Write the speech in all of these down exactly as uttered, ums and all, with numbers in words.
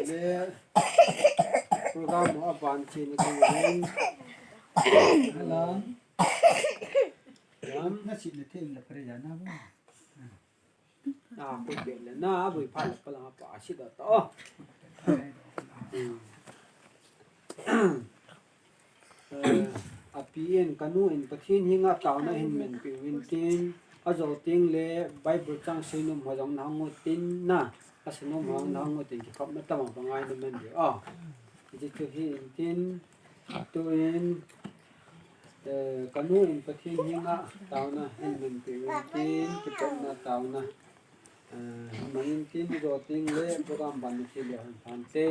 Le program ho aban chena dingin. Hello. Lam. Na sit le thei le pare jana ba. Ah, koi be le na, boi pha le pa la pa sit da to. Eh, api in, kanu in, Pathen henga taona hin menpeh uvin tin, ajo teng le Bible chang seinom ho jong nahung u tin na, aseinom ho nahung u tin, kikhopna tama bang ngai na men diu. Ah, hiche chu hi in tin, tu in, eh, kanu in, Pathen henga taona hin menpeh uvin tin, kikhopna taona. Eh, hung in tin, ajo teng le program ban na thi le hung phan te.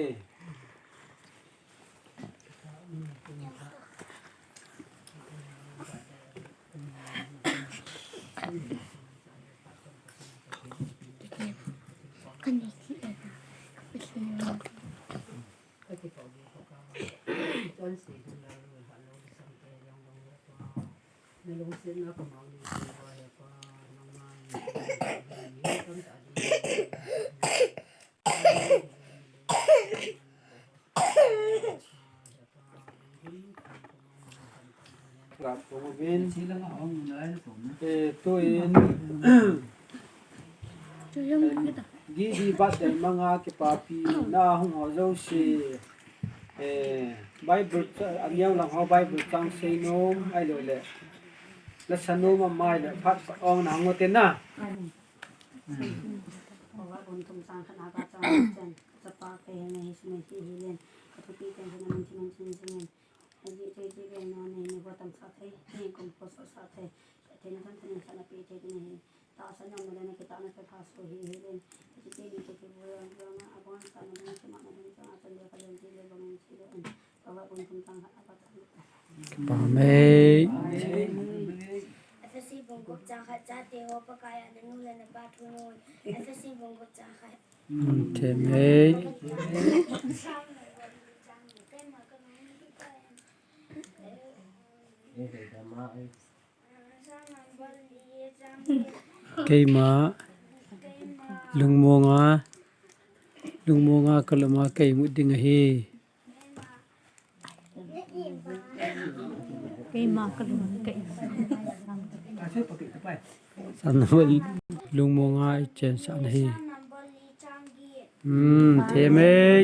Eh, tu in. Didi birthday manga kipapi na hung ho jouse. Eh, Bible cha-, aneo lang ho Bible chang seinom, ahilou le. Lasa nom amai le phat ong nahung u tin na. Chapa kei henge hi sumei hi hi len. Kathupi ten sa naman si man sin sin. Aji chei chei len na ne ne bo tam sa thei. Ne kom ko so sa thei. Sa thei na tham thei na sa na pi thei ne hi. Ta sa na mo le na kita na pe pha so hi hi len. Aji chei ni chei chei bo yang yang na abon sa na ne chei ma na ne chei ma sa le ka len chei le bang si le. Pamei. Efesi bung gup chang khat chate ho Pakai a nanu le napa thu nun. Efesi bung gup chang khat. Themei. Keima lungmonga, lungmonga kaluma kei mut ding ahi. Keima kaluma kei. Sana lungmonga ichen sa nahi. Hmm, themei.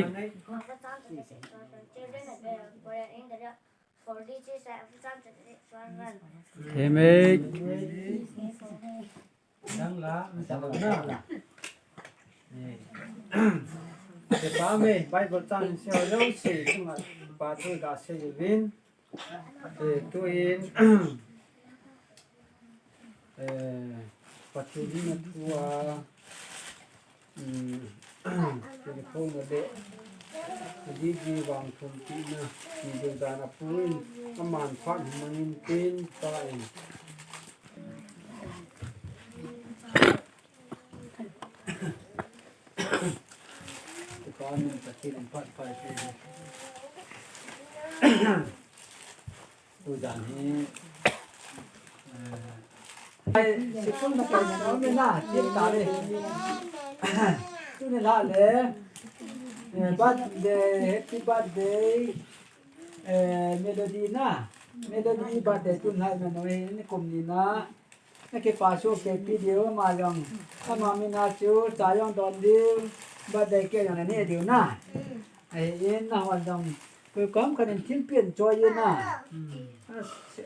Themei. Dang la, dang la. Eh. Pamei, Bible chang seiho jouse, chunga pa thu ga sei uvin. Eh, tu in, eh, Pathen in athua, um, telephone a le, adidi vang thum tina, video dan a pu in, aman phat hung mangin tin, pa in. Kipa min Pathen in phat pai tin. Tujan hi, eh, ai, sikul na kai na, na, tin ta le. Tuni la le, eh, birthday, happy birthday, eh, Melody na. Melody birthday tun la na noi, ni kum ni na. Na kipa soh kei pi diu ama jong. Ama min a chu cha jong don diu. Birthday cake jong na ne diu na. Ahin nahon jong. Koi kom khat in thil pen choi in na.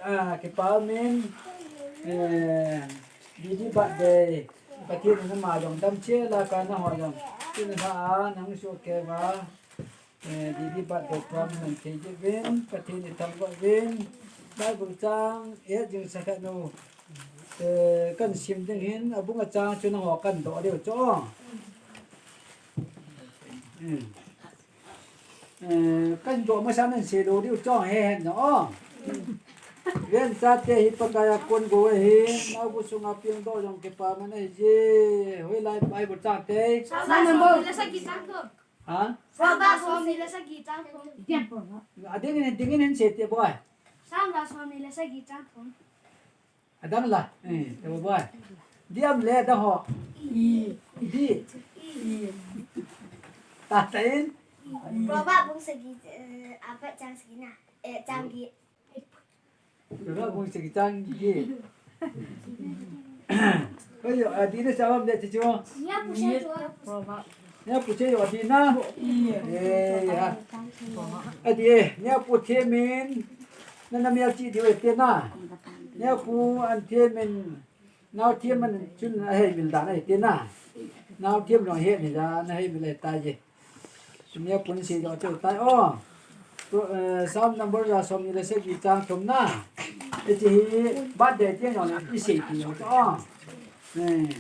Ah, kipa min. Eh, Didi birthday. Pathen in ama jong dam cheh la ka nahon jong. Tun la a nang soh kei va. Eh, Didi birthday program nang thei jeh uvin, Pathen in thangvah uvin, Bible chang, eh, jing sa khat nu, eh, kan sim ding hin, abung a chang chu nangho kan doh diu chu. Hmm. Eh, kan doh masa nan sei lou diu chu, he he na o. Ven chate hi Pakai a kon go ahi, nao bu sunga piang doh jong kipa man ahi je, hoilai Bible chang te. Sa, sa, sa, sa, sa, sa, sa, sa, Ha? Sangga somni le sagi chang thum. Ading in, ding in hin sei te boi. Sangga somni le sagi chang thum. Adang la. Eh, te boi. Diam le da ho. I. Di. I. Ta ta in. Proverb bung sagi, eh, apat chang sagi na. Eh, chang gi. Proverb bung sagi chang gi. Koi yo, adi na sa bam de ti chu. Nia pu se yo. Nia pu se yo adi na. Eh, ya. Adi, nia pu the min. Na na mi a chi di we te na. Nia pu an the min. Nao thiam man chun a hei vil dan a hi tina. Nao thiam jong he ni da na hei vil a hi ta je. Nia pun si jong chu tai o. Tu, eh, Psalm number ja som ni le sagi chang thum na. Hiche hi birthday tiang jong le i sei ti jong chu o. Eh.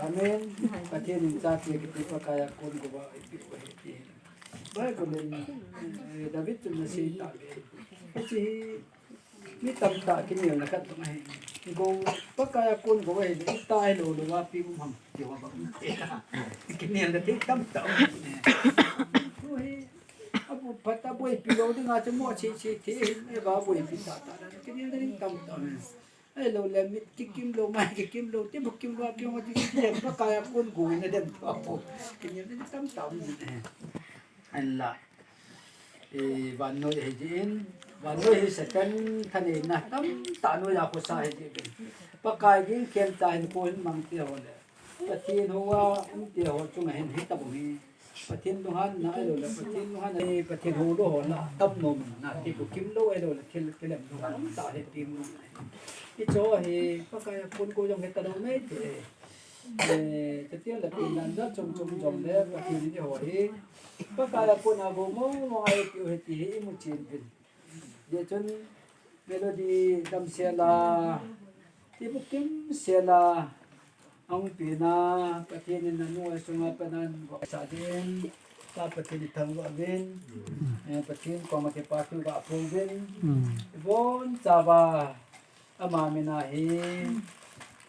Amen. Pathen in chate kiti Pakai a kon gou va ipi u ahi ti. Bible in, eh, David chun ana sei ta ve. Hiche hi Mi tamtah kinelna khat bang ahi. Gou, Pakai a kon gou ahi, i ta hilou lou a pi um ham, ti ho bang um te ka. Kinelna thei tamtah um te. Tu hi, abu phat a boipi lou ding a chu mo che che thei hin, e ba boipi tah tah na, kinelna ding tamtah um. Ahilou le mit kikim lou, mai kikim lou, ti bu kim lou a pi um a ti, Pakai a kon gou na dem tah po. Kinelna ding tamtah um te. Ahinla. Eh, vannoi ahi jeh in, vannoi hi Satan thaneina tamtah noi a khosa ahi jeh in. Pakai ging khen ta hin ko hin mang te ho le. Pathen hou a um te ho chunga hin hi tabang hi. Pathen lunghanna ahilou le, Pathen lunghanna hi Pathen hou lou ho la tam nom na, ti bu kim lou ahilou le, thil kilem lou tamtah hi pi mu. Hicho hi Pakai a kon gou jong hi talou nei te. Eh, chutiang le pen dan jat chom chom jong le Pathen in eiho hi Pakai a kon a gou mong mong a eipeh u ahi ti hi imu chen uvin. Hijeh chun melody damsel a, ti bu kimsel a, ahung pen a, Pathen in anu a sunga pat a gou sa din, ta Pathen in thangvah uvin, eh, Pathen koma kipa thu ga phong uvin, ibon chauva, Ama min a hi,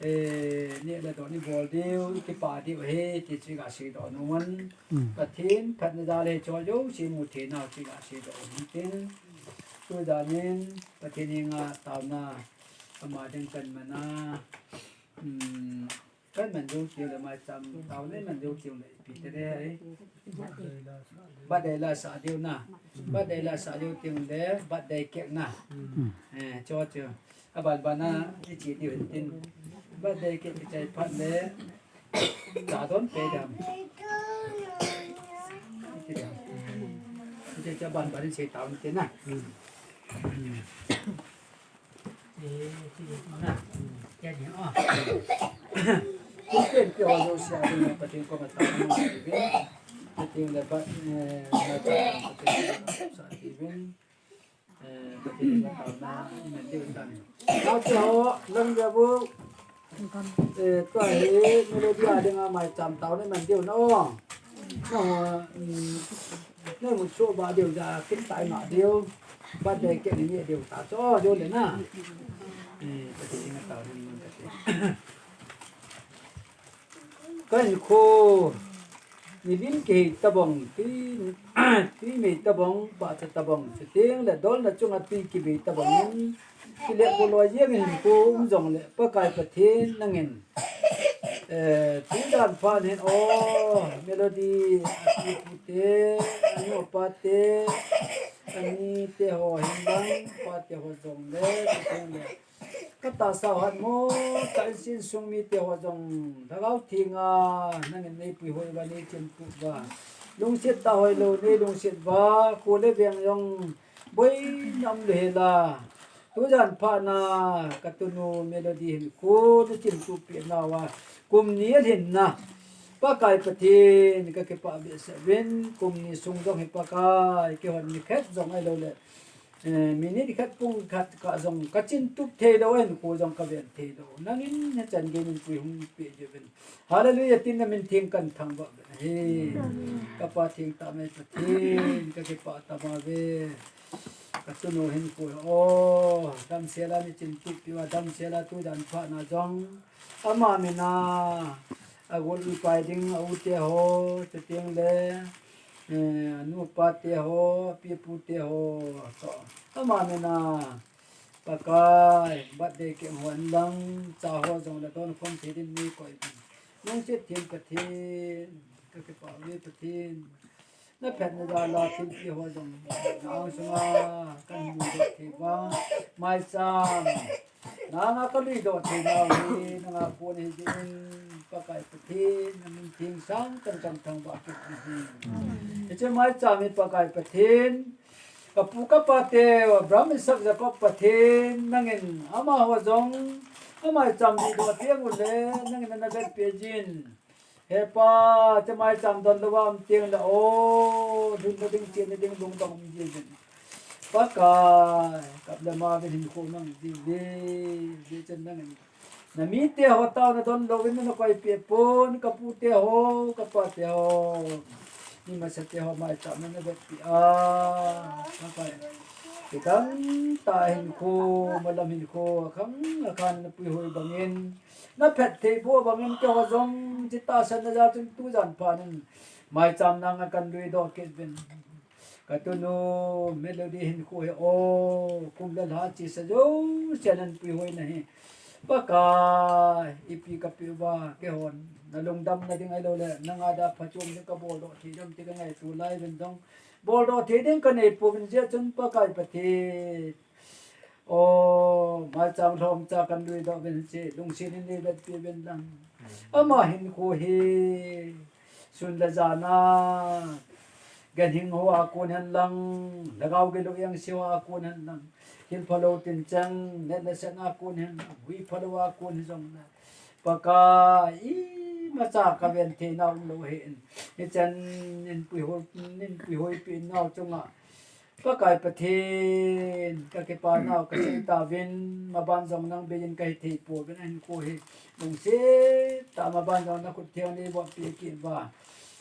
eh, neh le don ibol diu, kipa diu ahi, ti chu iga seidoh nom un. Mm. Pathen phatna jal a hiche jouse imu thei nau chu iga seidoh nom in tin. Tujan in Pathen henga taona ama ding kaman a, um, Kaman jou teng le maicham tao le man jou teng le ipi te le ai. Birthday la sa diu na. Birthday la sa diu teng le birthday cake na. Eh, cho cho. Aban ban a iche diu hin tin. Birthday cake kichai phat le. Cha don pe dam. Iti dam. Iti cha ban ban iche tao ni te na. Pathen koma taona nei uvin, Pathen le Pathen, eh, Pathen koma taona nei uvin, eh, Pathen koma taona nei uvin. Nao te ho, lang ja bu, eh, tua hi, melody a dinga maicham taona nei uvin na o. Nangho, um, neimu chu ba diu ja, kin tai ma diu. Birthday cake ni neh diu ta chu, o, diu le na. Eh, Pathen in atao ding man kati. Ka hinkho, ni lim kihei tabang, tui, tui mei tabang, pahcha tabang, chuteng le dolna chunga tui kibei tabang in, kile kholoi jeng in hinkho um jongle, Pakai Pathen nangin, Eh, tujan phat hin, o, melody, api pu te, anu apa te, ani te ho hin lang, pa te ho jong le, te jong le. Ka tahsa u hat mo, ka insung mi te ho jong, Lhagao Theng a, nangin nei puihoi uva, nei chintup uva. Lungset tah hoilou, nei lungset uva, kho le veng jong, boina um lou hel a. Tujan phat na ka tunu Melody hinkho na chintup peh nauva kum ni alhin na Pakai Pathen ka kipah behseh uvin, kum ni sung jong hi Pakai kihon ni khat jong ahilou le, eh, minute khat pung khat kah jong ka chintup thei lou, hinkho jong ka ven thei lou. Nangin hichan gei min pui hung peh diu vin. Hallelujah, tin na min theng kan thangvah uvin ahi. Ka Pa thengtah mai Pathen, ka kipah tama ve. Ka tunu hinkho, o, damsel a nei chintup peh uva, damsel a tujan phat na jong. Ama min a, agol upai ding, a u te ho, chuteng le, eh, anu apa te ho, api apu te ho, chu. Ama min a, Pakai, birthday cake hon lang, cha ho jong le don khom thei din nei koi uvin. Lungset them Pathen. Ka kipah uve Pathen. Na phatna jal a thilpeh ho jong na angsunga kan lui doh thei uva, maicham nanga ka lui doh thei nau hi nanga kon ahi jeh in, Pakai Pathen, na min theng sang kan kan thangvah kit in ahi. Hiche maicham hi Pakai Pathen, ka pu ka pa te, Abraham, Isaac, Jacob Pathen, nangin amaho jong amaicham lui doh thei uleh nangin na vetpeh jin. He Pa, hiche maicham don louva um teng le, o, lhunna ding, chenna ding lungdong um ji uvin. Pakai, kap le ma uvin hinkho mang ji uve, hijeh chun nangin na mite ho taona don louvin na koipeh pon, ka pu te ho, ka pa te ho, mi masa te ho maicham na vetpeh a, Pakai. Kidang tah hinkho, malam hinkho, akhang akhan na puihoi bangin, na phatthei boh bangin keiho jong hiche tahsanna jal chun tujan phat in maicham nanga kan lui doh kit uvin. Ka tunu Melody hinkho hi o, kum le lha chesa jouse a nan puihoi na hi, Pakai, ipi ka peh uva, keihon na lungdamna ding ahilou le nanga dia phachom ding ka bol doh thei dem ti ka ngaito lai uvin jong, bol doh thei ding ka nei pouvin, hijeh chun Pakai Pathen, o, maicham lhomcha kan lui doh uvin hiche lungset in nei vetpeh uvin lang. Ama hinkho hi sun le jan a ganhing ho a kon hen lang, lhagao gilou engse ho a kon hen lang, thil phalou tin cheng, neh le seh a kon hen lang, hui phalou a kon hi jong le, Pakai, imacha ka ven thei nau umlou ahi in, hichan in puihoi, in puihoipeh nau chunga Pakai Pathen, ka kipah nau ka sei tauvin, maban jong nang bei in ka hi thei pouvin, ahinkho hi lungset tah a maban jong na khut theng nei bol peh kit uva.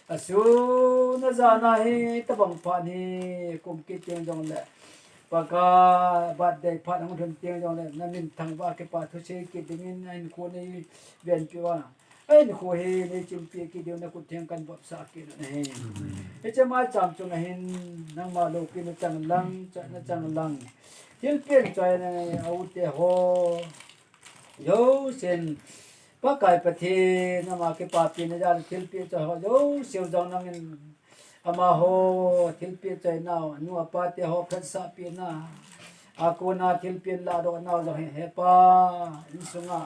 Asun ajan a hi tabang phat hi kum kit teng jong le, Pakai, birthday phat ahung lhun teng jong le, na min thangvah kipathu sei kit dingin, ahinkho nei venpeh uva. Ahinkho hi nei chimpeh kit diu na khut theng kan vopsah kit u ahi. Hiche maicham chunga hin nangma loupina chang lang, chahna chang lang, thilpeh in choina a u te ho jousen, Pakai Pathen, ama kipapina jal a thilpeh choi ho jouse u jong nangin amaho thilpeh choi nau, anu apa te ho phatsah peh na a kona thilpeh in ladoh nau jong hi, He Pa, insunga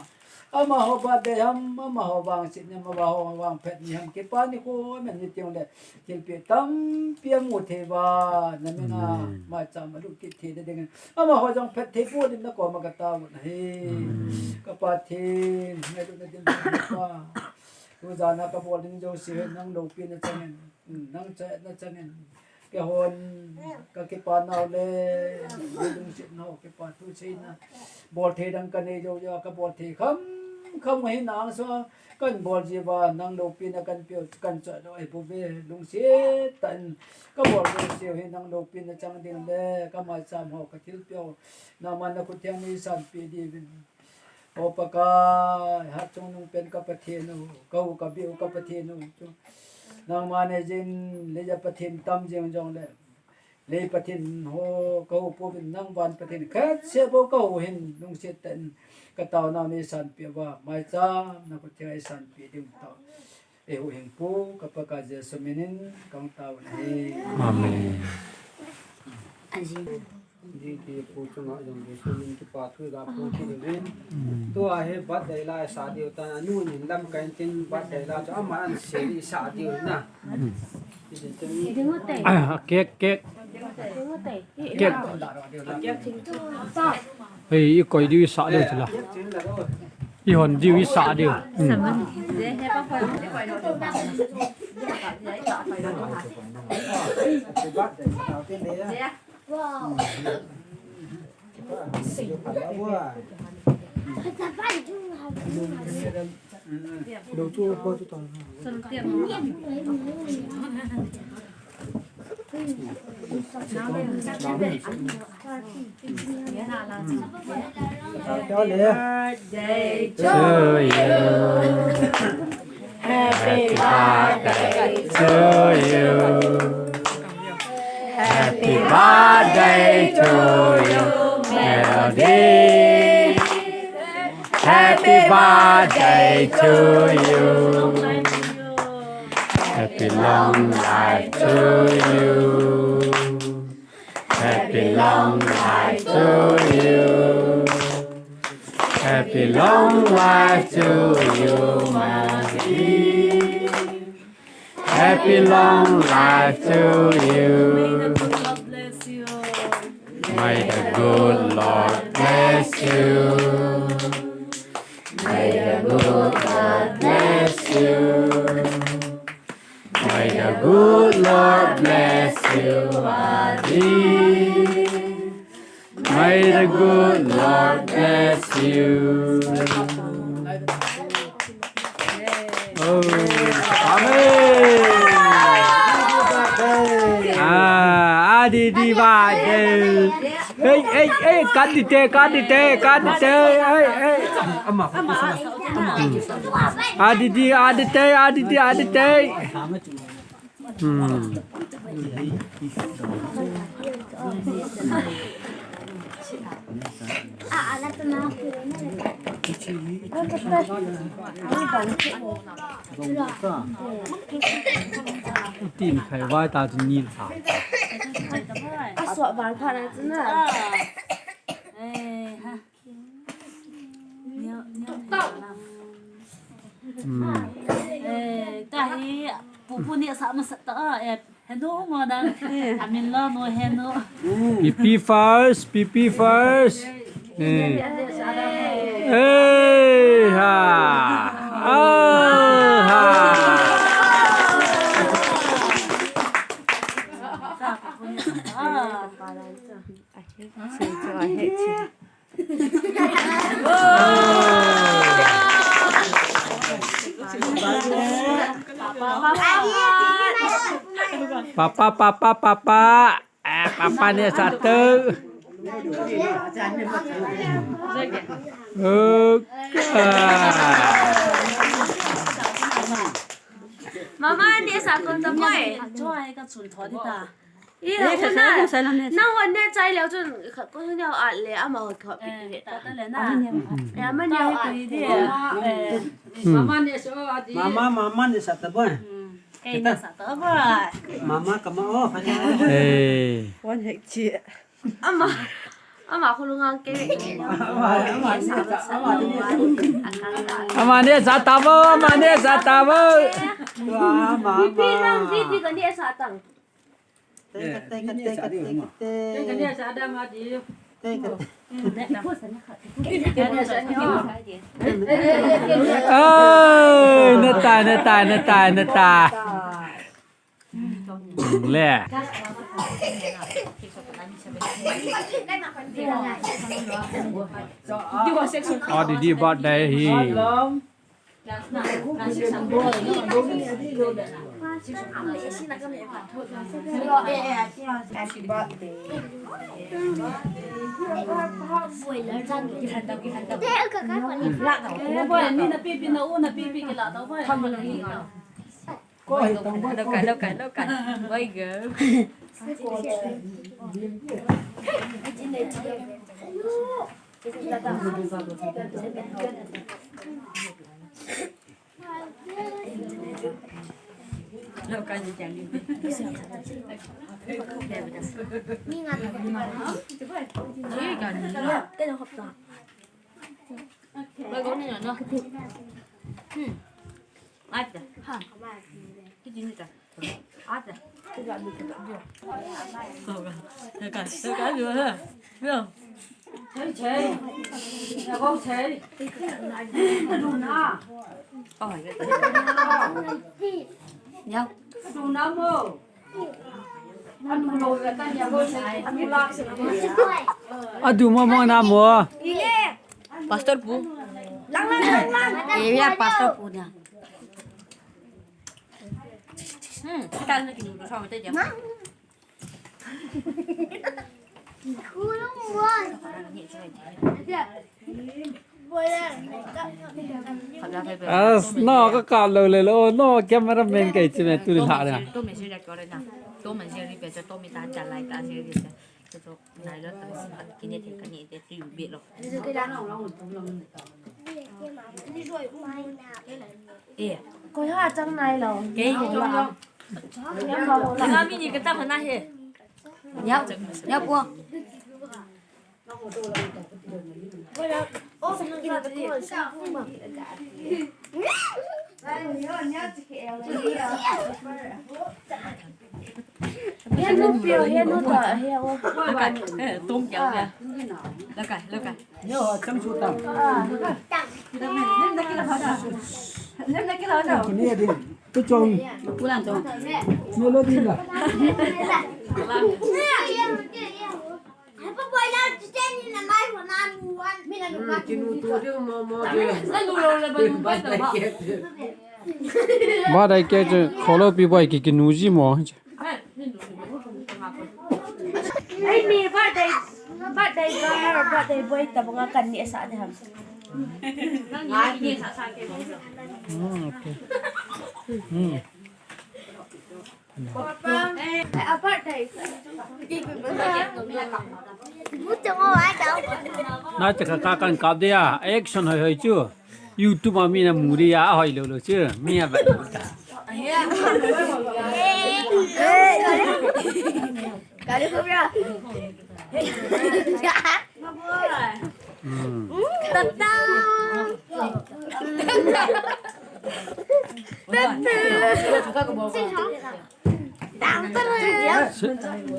amaho birthday ham, amaho vangset ni ham, amaho vangphet ni ham, kipa nikho amen ni teng le thilpeh tampi amu thei uva, na min a maicham alut kit thei na dingin amaho jong phatthei boh din na koma ka tao u ahi. Ka Pathen, ngailutna dim Pa, tujan a ka bol ding jouse hi nang loupina chang in, nang chahna chang in, keihon ka kipa nau le nei lungset nau, kipathu seina, bol thei dang ka nei jou jou a, ka bol thei kham kham u hi na angsunga kan bol ji uva, nang loupina kan peh u, kan chah doh ahi bouve, lungset tah in ka bol jouse u hi nang loupina chang ding le ka maicham ho, ka thilpeh u, nangman na khut theng nei sanpeh diuvin. O Pakai, hatchungnung pen ka Pathen u, ka u ka beh u ka Pathen u chu, nangma nei jin, leiya Pathen tam jeng jong le, lei Pathen ho ka u pouvin, nang van Pathen khat seh bou ka u hin, lungset tah in ka taonau nei sanpeh uva, maicham na khut theng ei sanpeh diu tao. Eihuhhingpu ka Pakai Jesu min in kahung tao u ahi. Amen. Jingkah pu chunga jong Jesu min kipa thu ga phong kit uvin. Tua hi birthday la sa diu tan, anu in lamkai in tin birthday la chu aman sei sah diu na. Ah, cake, cake. Cake. Hei, i koi diu i sah diu chu la. I hon diu i sah diu. Hmm. Birthday to you. Happy birthday to you. Happy birthday to you, Melody. Happy birthday to you. Happy Long life to you. Happy long life to you. Happy long life to you, Marie. Happy long life to you. May the good Lord bless you. May the good Lord bless you. May the good Lord bless you. May the good Lord bless you, Adi. May the good Lord bless you. Oh, amen. Ah, Adi di ba de. Hey, hey, hey, Adi te, Adi te, Adi te. Hey, hey. Ama, ama, ama. Adi di, Adi te, Adi di, Adi te. Hmm. Tin khai vai ta chu ni sa. A suah val phat na chu na. Eh, ha. Neo, neo, neo na. Hmm. Eh, ta hi, pupu ni sa ma sa ta, eh, henu ngo na. Amin lo no henu. Pipi first, pipi first. Eh. Eh, ha. Ah, ha. Ah. Papa, papa, papa. Eh, papa ni satu. Mama ni satu temui. Iya, eh, kona. Nang wan ne chai leo chun, ko ne at le, ama ko pi. Eh, ta ta le na. Ya, ama ne at. Mama ne so adi. Mama, mama ne sa ta boy. Kei ne sa ta boy. Mama kama o. Eh. Wan hek chi. Ama. Ama ko lungang ke. Ama, ama ne sa, ama ne sa. Ama ne sa ta bo, ama ne sa ta bo. Mama. Bibi nang, bibi ko ne sa tang. Ai, nata, nata, nata, nata. Le. Adi di birthday hi. Look at, look at, look at. Boy, girl. Adu mo mo na mo. Pastor pu. Lang, lang, lang, lang. Area pastor pu na. Hmm, kita nak kini tu sama saja. As, no, ka kap lou le lou, no, cameraman kai chi me tu le la na. Koi ha chang nai lou. Kei. Nga mi ni ka ta hana he. Yau, yau po. Tum kiau ya. Lakai, lakai. Yo, chang su tam. Lim na kila hada. Lim na kila hada. Kini adin. Tu chong. Pulang chong. Melody la. Kinu tu dia mo mo dia. Birthday cake chu kholo pi boy ki kinu ji mo. Ai mi birthday, birthday girl, birthday boy tabang a kan ni sa de ham. Hmm, okay. Hmm. Na cha ka ka kan kap dia, action hoi hoi chu. YouTube a mi na mu dia, hoi lo lo chu. Mi a ba. Hmm.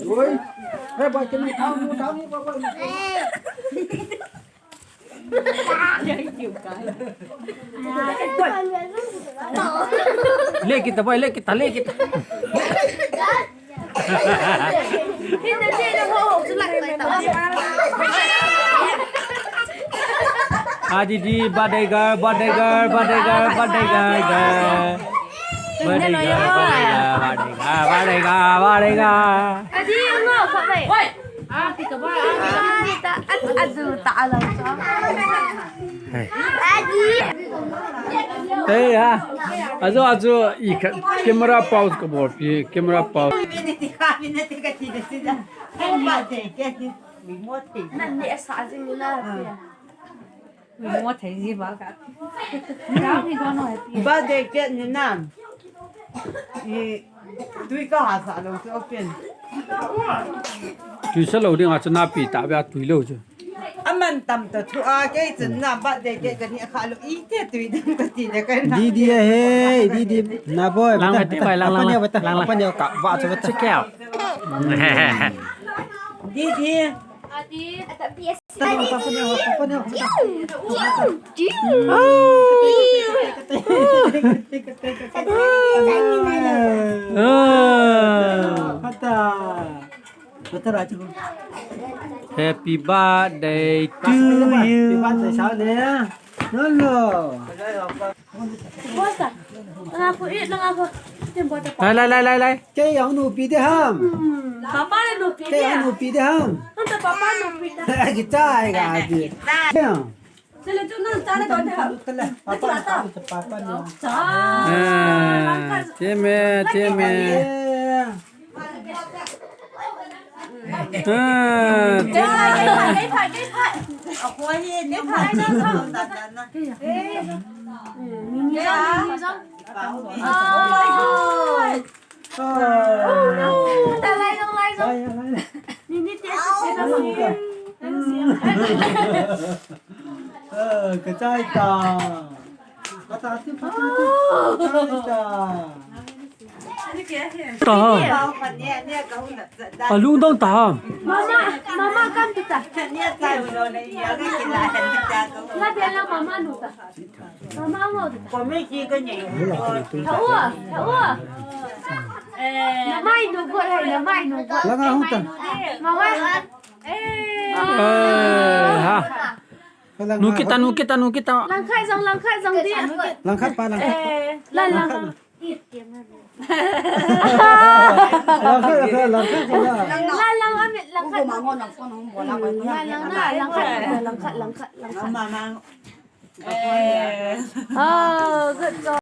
Oi. Hey, boy, can you tell me, tell me, boy, boy? Le kita, boy, le kita, le kita. Adi di, birthday girl, birthday girl, birthday girl, birthday girl, girl. Birthday girl, birthday girl, birthday girl, birthday girl. Adi, ang nga, sa may. Oi! Ah, kita ba? Ah, kita. At, adu, ta, alam sa. Hey. Adi. Hey, ha. Ajo, ajo, i ka, camera pause ka bol pi, camera pause. Nan ni asa jing na pi. Mo thei ji ba ka. Birthday cake ni nam. I tui ka ha sa lo chu pen. Tui sa lo ding a chu na pi ta ba tui lo chu. Aman tam ta thu a kei chun na birthday cake ka ni kha lo i te tui ding ka ti le ka na. Didi he, didi na boy. Lang bata, bata, lang, lang, bata, lang, lang. Bata, bata, ka ba chu bata. Check out. Didi. Happy birthday to you. Lai, lai, lai, lai, lai. Kei a nupi te ham. Papa le nupi te. Kei a nupi te ham. Anta papa nupi te. Kichai ga ti. Sele tu nang chale don te ham. Papa, papa, papa ni. Cha. Eh, teme, teme. Eh. Ah, teme. Ta. Alung dong ta. Mama, mama, come to ta. Na bela mama nu ta. Mama ngo ta. Thaua, thaua. Na mai nu got hai, na mai nu got. Langa hung ta. Mama. Eh, ha. Nu kita, nu kita, nu kita. Langkhat jong, langkhat jong di. Langkhat pa, langkhat pa. Eh, lang, lang. Langkhat, langkhat, langkhat, langkhat. Lang, lang, amit, langkhat. Lang, lang, na, langkhat, langkhat, langkhat, langkhat. Oh, good job.